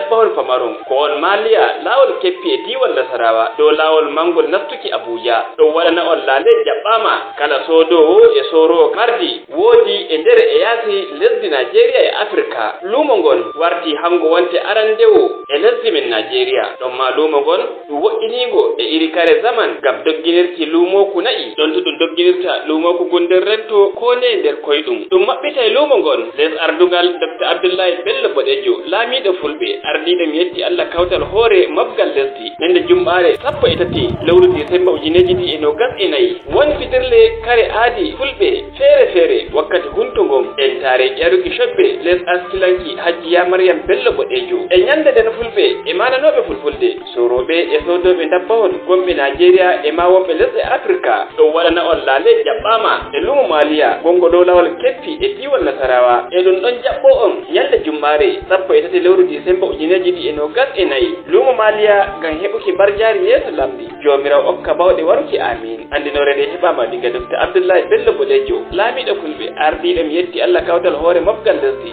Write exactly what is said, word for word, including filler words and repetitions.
Mahol famaron ko on Maliya laawol keppi e diiwal Nasarawa dow laawol manngol nastuki Abuja. Ɗum waɗana on laale jaɓɓaama. Kala soodoowo e sooroowo mardi woodi e nder e yaasi lesdi Najeriya e Afirka. Luumo ngon warti hango wonte arandewo e lesdi men Najeriya. Ɗon ma luumo ngon ɗum woɗɗiniingo e iri kare zaman ngam dogginirki luumooku na'i, ɗon to ɗum dogginirta luumooku ngun nder rento ko nde nder koyɗum. Ɗum maɓɓitay luumo ngon les ardungal Dokta Abdullahi Bello Boɗejo, laamiiɗo Fulɓe, ardiiɗo mi yetti Allah kawtal hoore mobgal lesdi, ñande jumɓaare sappo e tati lewru Disemba ujineeji ɗiɗi e noogas e nayi. Won fitirle kare aadi Fulɓe feere feere wakkati hunto ngon, entaare ƴaruki coɓɓe les askilanki Hajjiya Maryam Bello Boɗejo. E ñande nden Fulɓe e maananooɓe Fulfulde, soorooɓe e soodooɓe ndabbahon gonɓe Najeriya e ma wonɓe lesɗe Afirka, ɗum waɗana on laale jaɓɓaama e luumo Maliya, gongo dow laawol keppi e diiwal Nasarawa. E ɗum ɗon jaɓɓo on ñalnde jummaare, sappo e tati lewru Disemba ujineeji ɗiɗi e noogas e nayi. Luumo Maliya ngam heɓuki mbarjaari yeeso Laamɗo. Joomiraawo okka baawɗe waruki, aamiin. Anndinoore nde heɓaama diga Dokta Abdullahi Bello Boɗejo, laamiiɗo Fulɓe, ardiiɗo mi yetti Allah kawtal hoore mobgal lesdi.